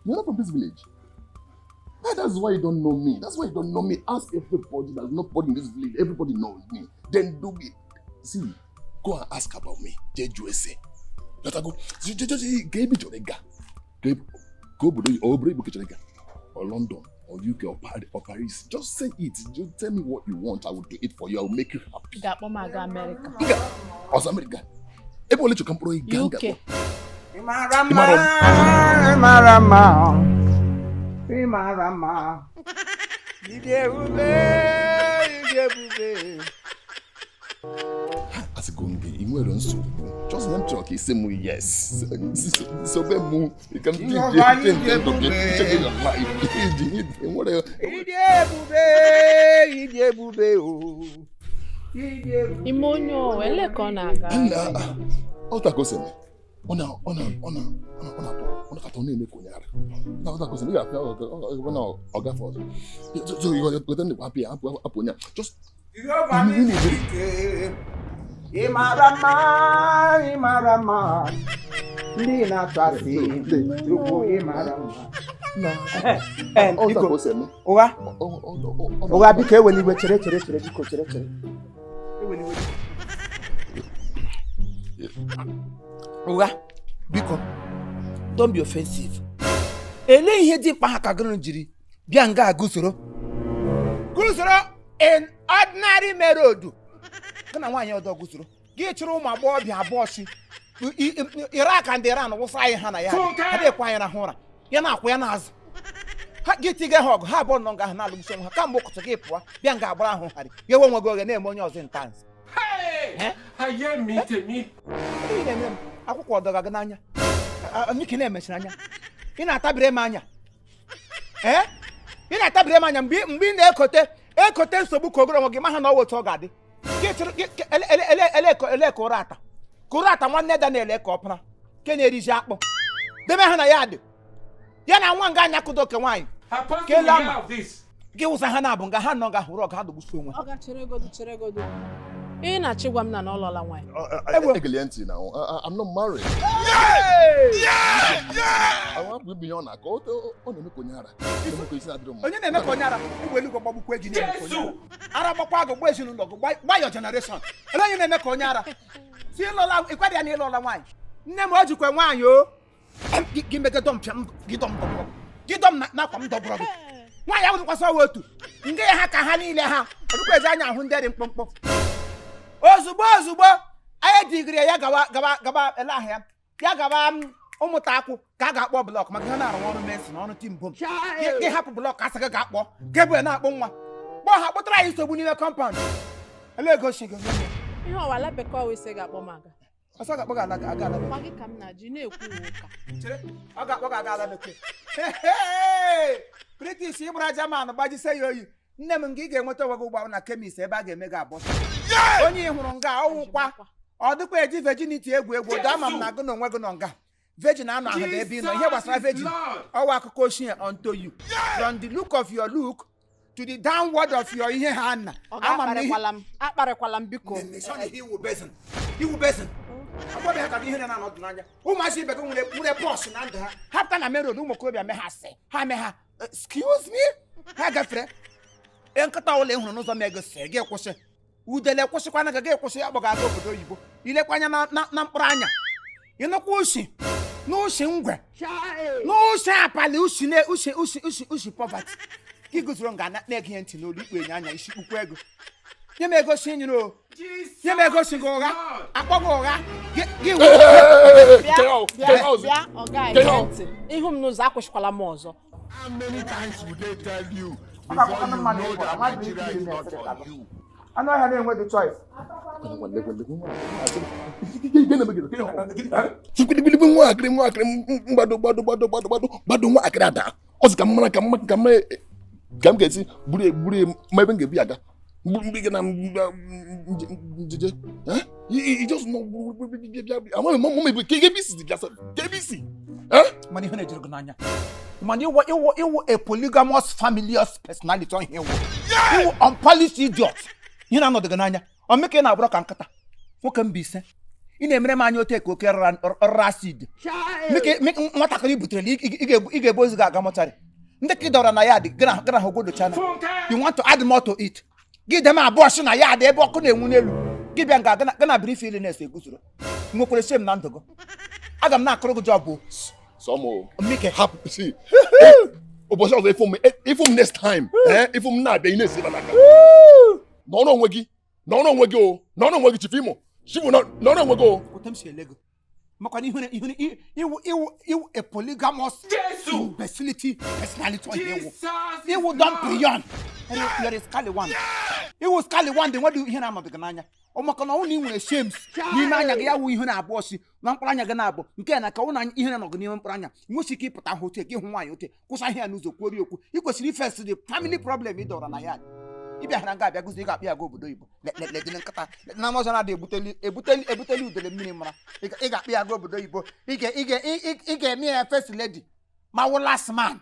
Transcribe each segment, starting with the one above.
You're not from this village. Ah, that's why you don't know me. That's why you don't know me. Ask everybody. There's nobody in this village. Everybody knows me. Then do me. See, go and ask about me. Jee jụọ ese. Lọtago. Ka ebe ị chọrọ ịga. Ka obodo obodo Igbo ka ị chọrọ ịga. Or London, or UK, or Paris. Just say it. Just tell me what you want. I will do it for you. I will make you happy. Ị ga-akpọ m aga Amerịka? Ọzọ Amerịka. Ebe ole chọrọ ka mkpụrụ ịga UK. Ị mara Ị mara mma, ị mara mma, ị mara mma. Ịdị ebube, ịdị ebube. Asịgo m gị, ị nwere nsogbu. Just na m chọrọ ka ị sị m yes. Sobe mụ. Ka m Jehova, ịdị ebube. Change your life. Iji nwere Ịdị ebube, ịdị ebube o. Ịdị ebube. Ime onye o ele ka ọ na-aga? Nna, ọ ta ka o si eme. Ọ na ọ na ọ na ọ na ọ na-apụ, ọ na-akata, ọ na-eme ka onye ara. Ọ ta ka o si eme. Ị ga-afịa ọ na ọ gafe ọzọ. So weta ndị hapụ ya, hapụ, hapụ onye a. Just Jehova n'isi ike. Ị mara mma, ị mara mma. Ndị na-atụ asị, Chukwu, ị mara mma. Na ọ ta Biko, ka o si eme. Ụgha, Ọ ụgha, biko, ewela iwe, chere, chere, chere, biko, chere, chere. Ewela iwe. Ụgha, biko, don't be offensive. Elee ihe dị mkpa ha ka gịnị jiri bịa nga guzoro? Guzoro in ordinary main road. Gị na nwaanyị ọdọ guzoro. Gị chụrụ ụmụ agbọghọbịa abụọ si Iraq and Iran wụsa anyị ha na ya. Ha na-ekwe anyị rahụ ụra. Ya na-akwụ ya n'azụ. Ha gị tiga ha ọgụ, ha abụọ nọ nga ahụ na-alụgbusi onwe ha kamgbe ụtụtụ. Gị pụọ bịa nga agbara ahụ harị ya ewe onwe gị oge na-eme onye ọzọ ntanzi. Ayé mi tèmi. Ị na-eme m akwụkwọ ọdọga gị n'anya mike na-emechiri anya. Ị na-atabiri m anya, ee, ị na-atabiri m anya mgbe ị na-ekote ekote nsogbu ka ogoro onwe gị ma ha na ọwụ otu ọ ga-adị. Gị chịrị ele ele ele ele ka ele ka ụra ata, ka ụra ata nwanne Daniel ka ọ para ke na-eriji akpụ debe ha na ya dị ya na nwa nga anya kụdo oke nwaanyị. Apostle, Kele we ama. hear of this. Gị wụsa ha na-abụ nga ha nọ nga hụrụ ọgụ ha dogbusi onwe ha. Ọ ga chere godu, chere godu. Ị na-achị gwa m na ọ lọla nwaanyị? Ewo. Egele ntị na I'm not married. Ahụ hapụ ibu ihe ọ na-akọ. Ọ na-eme ka onye ara. Ọ na-eme ka isi na-adịrị mma. Onye na-eme ka onye ara? Egbe eluigwe gbagbukwa gị na-eme ka onye ara. Ara gbakwa gị, gba ezinụlọ gị, gba your generation. Ele onye na-eme ka onye ara si ịlụla ịkwadị ya na ịlụla nwaanyị? Nne m, o jikwa nwaanyị o. Em, gị megidọ m, pịa m gịdọ m, dọgbọrọ gị, gịdọ m n'akwa m, dọgbọrọ gị. Nwaanyị ahụ dịkwasị ọwa otu ndị ya ha ka ha niile ha ọdịkwa ezi anya ahụ ndị dị mkpụmkpụ. Ozugbo ozugbo anyị digiri ya gawa gawa gawa ele ahụ ya ya gawa m ụmụta akwụ ka a ga-akpọ block maka ihe na-arụ ọrụ mason ọrụ timbom. Gị hapụ block, asị gị ga-akpọ ka na-akpọ nwa kpọọ ha kpụtara anyị nsogbu n'ime compound. Ele ego si gị? Ihe ọwa ala bekee ọwa ise ga-akpọ m aga? Ọsọ ga-akpọ gị ala aga ala bekee. Gwa gị ka m na-ajụ, ị na-ekwu ụka. Chere, ọ ga-akpọ gị aga ala bekee. British ịgbara German gbajise ya oyi. Nne m, nga ị ga-enweta onwe gị ụgbọ na chemist ebe a ga-eme gị abụọ. Onye ị hụrụ nga ọwụkwa ọ dịkwa eji virginity egwu egwu. Do ama m na gị na onwe gị nọ nga virgin anọ ahụ ebe ị nọ. Ihe gbasara virgin ọwa akụkọ ochie unto you. From the look of your look to the downward of your ihe ha na Ọ ama m na ihe ga-akparịkwala m, akparịkwala m, biko. Iwu bezin, iwu bezin agwabeghị ka gị ihe na-anọdụ n'anya. Ụmụazị ibe gị nwere bọọsụ na ndụ ha, ha pụta na main road, ụmụ okorobịa mee ha sị ha mee ha "Excuse me", ha gafere. Nkịta ụlọ ị hụrụ n'ụzọ mee gị sị gị kwụsị, udele kwụsịkwana gị, gị kwụsị. Ya kpọga aga obodo oyibo, ilekwa anya na mkpụrụ anya, ịnụkwa ushi n'ushi ngwe n'ushi apali ushi na ushi ushi ushi ushi poverty. Gị guzoro nga na-ege ihe ntị n'olu ikpu enyo anya isi kpukwu ego. Nye m ego si nyere o, nye m ego si gị. Ụgha akpọ gị ụgha gị Bịa, bịa, bịa, ọ gaghị ege ntị ihu m n'ụzọ. Akwụsịkwala m ọzọ. How many times would they tell you before you know that Nigeria is not for you? Anụ ọhịa na-enweghị choice. Nwaakịrị nwaakịrị mgbado gbado gbado gbado gbado gbado nwaakịrị ada ọ sị ka m mara ka m ka m ka m ga-esi buru buru ma ebe m ga-ebu ya aga mgbe gị na njeje. You just know amaghị m ebe ka ebe isi bịa, ka ebe isi. Mana ihe na-ejere gị n'anya, mana ịwụ a polygamous familious personality. Ọ ihe ịwụ unpolished idiot. Ihe na-anọdụ gị n'anya omeke na-abụrụ ka nkịta nwoke Mbaise. Ị na-emere m anya ote ka oke rara acid. Nwatakịrị butere ị ga-ebu ozu gị aga mortuary. Ndị ka ị dọrọ na ya dị gana ha ogwodochana. You want to add more to it. Gị deme abụọ si na ya dị ebe ọkụ na-enwu n'elu. Gị bịa nga gana brief illness eguzoro. Nwekwara shame na ndụ gị. Aga m na-akụrụ gị job o. Some Mike. Hapụ see. Ụbọchị ọzọ ịfụ m next time. Ịfụ m na-abịa ị na-esi ebe n'aka. Nọrọ onwe gị. Nọrọ onwe gị o. Nọrọ onwe gị Chief Imo. Chief nọrọ onwe gị o. Otu m si ele gị. Maka na ihu iwu a polygamous imbecility personality on iwu. Iwu don prion. You're a scally one. Iwu scally one dị nwedị ihe na-anọdụ gị n'anya. Ọ maka na ọ na ị nwere shames n'ime anya gị ya wụ ihe na-abụ ọsị na mkpụrụ anya gị na-abụ nke na ka ọ na ihe na-anọgụ n'ime mkpụrụ anya nwesi ike ịpụta hụ otu gị hụ nwaanyị otu kwụsa ihe ya n'ụzọ kwuori okwu. Ị kwesịrị ifesi the family problem ị dọrọ na ya. Ị bịaghara nga abịa gụzi ị ga-akpị ya ga obodo oyibo ledịrị nkịta na ọzọ na-adị ebuteli udele mmiri mara. Ị ga-akpị ya ga obodo oyibo. Ị ga-eme ya first lady ma wụ last man.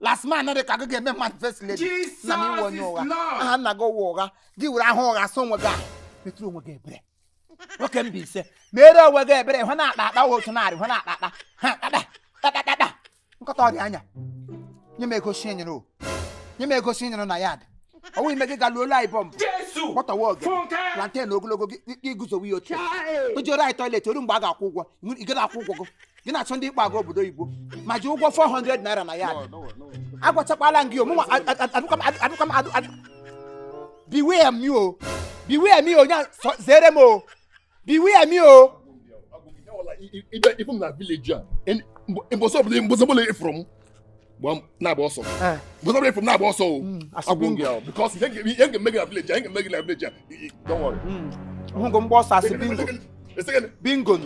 Last man dị ka gị ga-eme mmadụ first lady. Na m iwe onye ụgha. Aha nna gị ụwa ụgha. Gị were aha ụgha sọ onwe gị ahụ. Metụrụ onwe gị ebere. Nwoke Mbaise mere onwe gị ebere hụ na-akpa akpa otu narị hụ na-akpa akpa ha akpa akpa nkọta ọrịa anya. Nye m ego si nyere o. Nye m ego si nyere na yad. Ọwụ ime gị galuo olu anyị bọmbụ. Kpọtọwa oge. Plantain ogologo gị guzowe ya otu. Tojoro anyị toilet oru mgbe a ga-akwụ ụgwọ. Ị gaghị akwụ ụgwọ gị. Gị na-achọ ndị ịkpọ aga obodo oyibo. Ma ji ụgwọ 400 naira na yad. Agwachakwala m gị o. Mụnwa adụkwa m beware me o. Beware me o. Zere m o. Beware me o. Ifu m na village a. Mbọsị ọbụla ịfụrụ m. Na-agba ọsọ. Mbọsị ọbụla ịfụrụ m na-agba ọsọ o. Agwụ gị ahụ. Because ihe ga-eme gị na village a, ihe ga-eme gị na village a. Don't worry. Hụgo mgba ọsọ asị bingo. Bingo.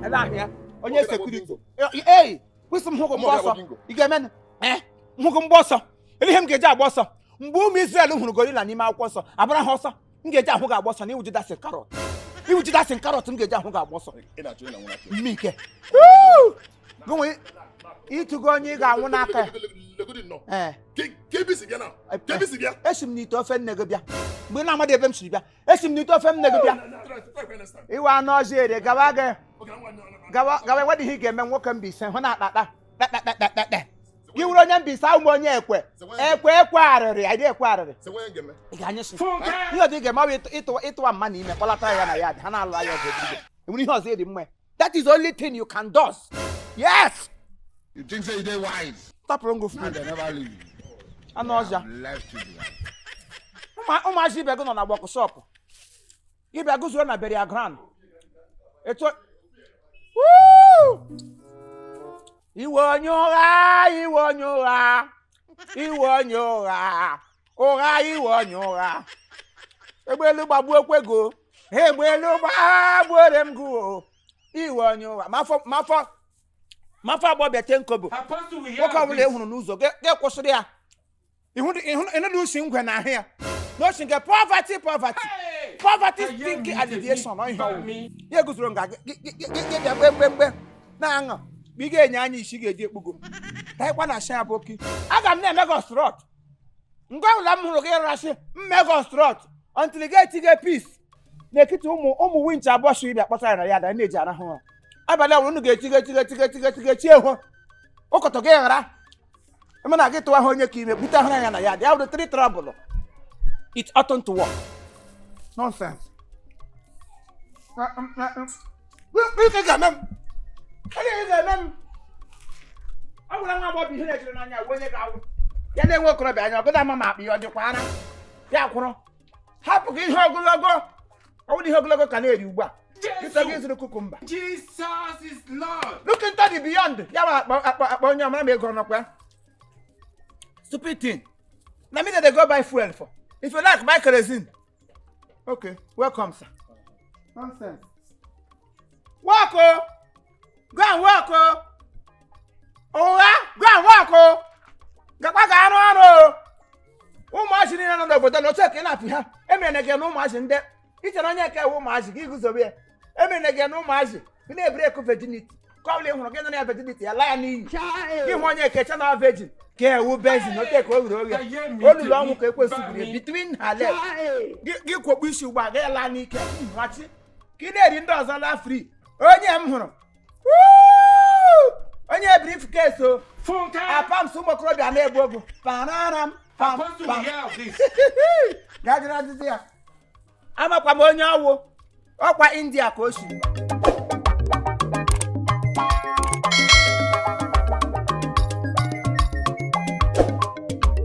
Ele ahụ ya. Onye sekuriti. Ei, kwụsị m hụgo mgba ọsọ. Ị ga-eme hụgo mgba ọsọ. Ele ihe m ga-eji agba ọsọ. Mgbe ụmụ Izrel hụrụ gorila n'ime akwụkwọ nsọ, abara ha ọsọ. M ga-eji ahụ gị agba ọsọ na iwu Judas karọt. Iwu Judas karọt m ga-eji ahụ gị agba ọsọ. Mmike. Gụnwe ịtụgo onye ị ga-anwụ n'aka ya. Esi m n'ite ofe nne gị bịa. Mgbe ị na-amadị ebe m siri bịa. Esi m n'ite ofe nne gị bịa. Iwe anụ ọzọ ere gawa gị. Gawa enwedị ihe ị ga-eme nwoke Mbaise hụ na akpa akpa. Gị wuru onye Mbaise ahụ m onye ekwe. Ekwe ekwe arịrị adị ekwe arịrị. Ị ga-anyụsị. Ihe ọzọ ị ga-eme ọ bụ ịtụwa mma na ime kpọlata ya na ya ha na-alụ ya ọgụ ebiribe. Enwere ihe ọzọ ịdị mma. That is the only thing you can do. Yes. You think say they wise? Tapụrụ ngụ fún. They never leave. Anụ ọzọ. Ụmụazị ibe gị nọ na workshop. Ịbịa gụzuo na burial ground. Etu iwe onye ụgha, iwe onye ụgha, iwe onye ụgha, ụgha iwe onye ụgha. Egbe elu gbagbuo kwego, egbe elu gbagbuore m gụ o. Iwe onye ụgha. Mafọ agbọbịa tenkobo. Nwoke ọbụla ị hụrụ n'ụzọ ga-ekwụsịrị ya. Ịnụdị usi ngwe na ahụ ya. N'osi nke poverty poverty. Poverty stinky alleviation ọ ihe ọwụ. Ya guzoro nga gị bịa mgbe mgbe mgbe na-aṅụ. Mgbe ị ga-enye anya isi ga-eji ekpugo. Taịkwa na shia bụ oke. Aga m na-eme gị ọstrọt. Ngwa ụlọ m hụrụ gị rasị mme gị ọstrọt. Until ị ga-etige peace. N'etiti ụmụ winch abụọ si ịbịa kpọtara na ya da na-eji arahụ ụra. Abalị ọbụla unu ga-etige tige tige tige tige chi eho. Ụkọtọ gị ghara. Eme na gị tụwa ha onye ka ime bute ahụrụ anya na ya dị. Ya bụrụ three trouble. It oughtn't to work. Nonsense. Gịnị ga-eme m? Gịnị ga-eme m? Ọ gwara nwa agbọghọ ihe na-ejiri n'anya bụ onye ga-awụ. Ya na-enwe okorobịa anya ọgụda ama ma akpa ya ọ dịkwa ara. Ya kwụrụ. Hapụ gị ihe ogologo. Ọ bụrụ ihe ogologo ka na-eri ugbu a. Ịtọ gị zụrụ kukumba. Jesus is Lord. Look into the beyond. Ya bụ akpa onye ọmara ma ego ọnọkwa. Stupid thing. Na me that they go buy fuel for. If you like, buy kerosene. Okay, welcome, sir. Nonsense. Work, oh. Go and work, oh. Ụgha, go and work, oh. Gakwa ga arụ ọrụ, oh. Ụmụazị niile nọ n'obodo na otu eke na-apị ha. Emere gị na ụmụazị ndị. Ichere onye eke ewe ụmụazị gị guzobe ya. Emere gị na ụmụazị gị na-ebere eku virginity. Ka ọ bụla ị hụrụ gị nọ na ya virginity ya laa ya n'iyi. Gị hụ onye eke cha na virgin. Ka ewu bezin ote ka o wuru oghe. Olulu ọnwụ ka ekwesị biri between her legs. Gị kwokpu isi ugbu a gị laa n'ike. Ghachi. Ka Ka ị na-eri ndị ọzọ laa free. Onye m hụrụ. Woo! Onye briefcase o. Funke! Apams ụmụ okorobịa na-egbu ogu. Pararam pam Supposed to pam. hear of this. Gaa jụrụ ajụjụ ya. Amakwa m onye ọwụ. Ọkwa India ka o si.